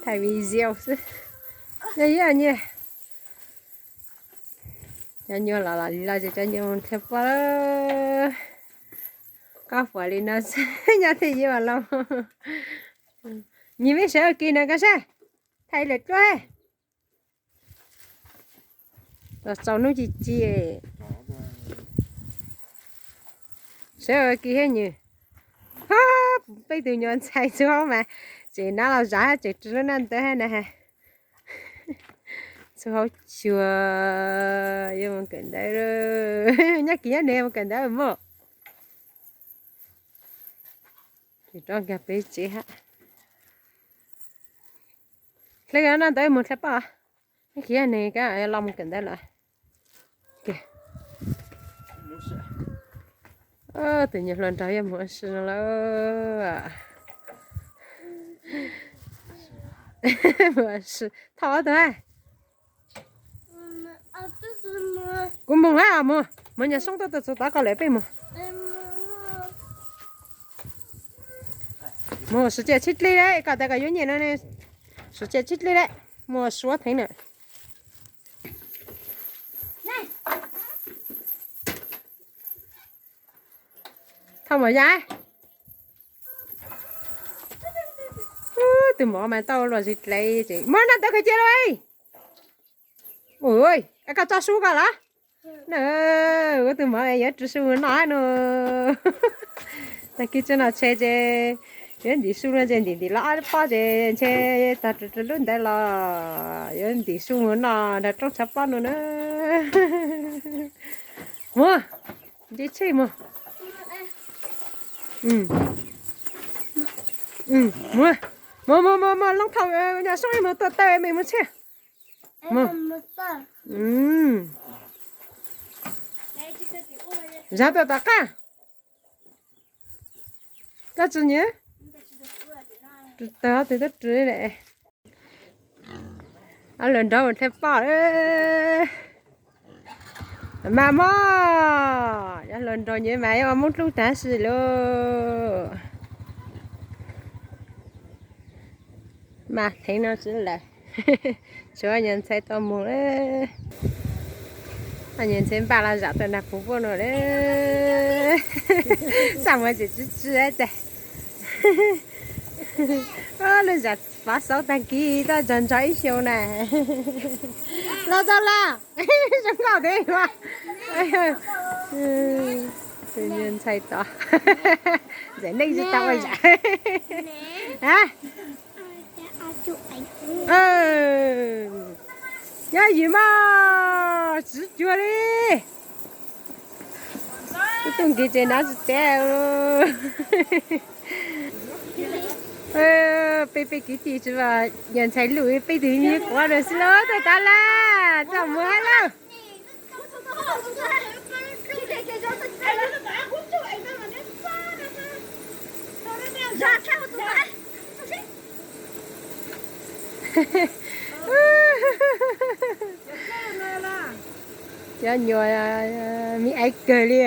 Thaij video xwb. Yog ib nyuag, cov nyuag los los li los ces cov nyuag mus nrhiav poj. Koj puas li no xwb nyob twj ywm los. Nyias mej sawv ua ke no koj saib. Thaij lawm dluab. Los txaus hnub ci ci. Sawv ua ke thiab nws. Peb tug nyuag ntxhais txhua hauv mas tseem nab los zam tseem rw lub naj ntawd hab na. Txhua hauv cuag yuav mus kawm ntawv. Nyob kis nyob nws mus kawm ntawv mog. Ces rov kiag peb tsev hab. Hle naj ntawd mus dlha poj. Nyob kis nws kab los mus kawm ntawv lawm. Tus nyuag hluas nraug yuav mus ua si no lawm. Mus ua si thauj ob tug hab. Kuv mus hab, mus, mus nyuam soob tuaj txog tod koj lawm peb mus. Mus sawv tsees tsib dleg lawm, koj tas koj yuav nyiaj no, sawv tsees tsib dleg lawm, mus suav theev na. Thauj mov yas. Tus mov mas tau los zis dlais ces muab naj ntawd khaws cia lawm. Ua koj tso su koj los? Na, ua tus mov yuav rw su mus noj no. Tag kis tso no tshe ces yuav ntim su no ces ntim ntim los ob pob ces ntshe tag rw rw lub ntawd los yuav ntim su mus noj nram roob tshav pob no na. Mus, nce tsheb mus. Mus, mus, mus, mus, loob thauj, soob mus tua taw me mus tsheb. Mus. Zav tuaj tom qab. Koj tsis nyiam? Rw tag tus tub rw lawm. Ob hluas nraug mus dlha poj. Mas mog, cov hluas nraug nyiam mas yuav ua Hmoob dlub tag sis lauj. Mas theev no tsis lawm, tshuav nyuag ntxhais tau mus lawm. Nyuag ntxhais npaj los zam tau nag puv puj no lawm. Xaj muag tseem tsw tsw cas. Lub zam pov xauv tag kis tuaj nrog nrog ib xyoo na. Los tau lawm. Zoo nkauj thiab. Tus nyuag ntxhais tod. Ntxawm neej tsis tau ua zam. Nyob ywm mog, tsis cuag li. Tub tub nkis ces nav tsis tev. Peb peb kwv tij tsis, nyuag ntxhais luj peb tug me quav na xwb los tau tas lawm, txaj muag hab lauj. Cov nyuam me aiv kawg li.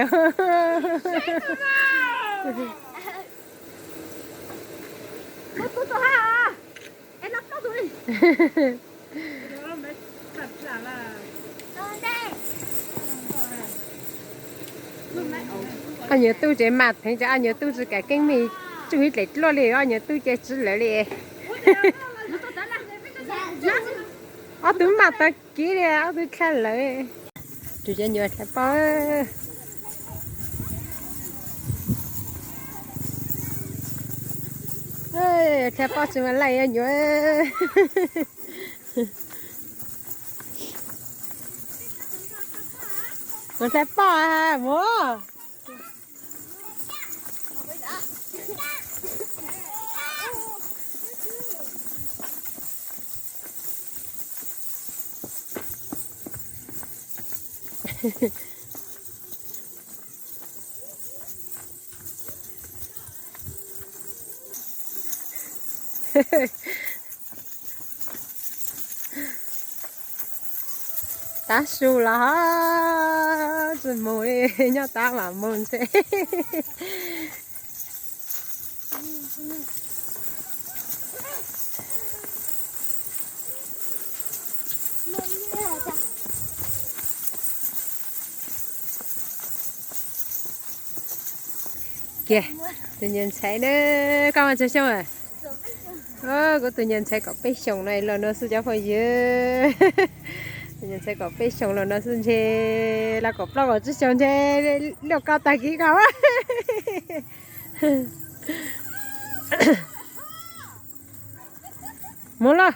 Ob nyuag tub ces mas theev ces ob nyuag tub tsis kam keeb meej tsuj ib dlaim dluab li, ob nyuag tub ces tsis lawv li. Ob tug mas tag kiv li, ob tug dlha lawv. Tus cov nyuam dlha poj, dlha poj tsis mas laij nyuam. Mus dlha poj mus. Tav su los ho tsis mus li, nyob tab mam mus ntshe. Kiag, tus niag ntxhais na, koj muaj tsawg xyoo? Kuv tus niag ntxhais kaum peb xyoos no los no xwb cov phooj ywg. Tus niag ntxhais kaum peb xyoos los no xwb ntshe los kaum plaub kaum tsib xyoos ntshe luaj koj tag kis koj. Mus los.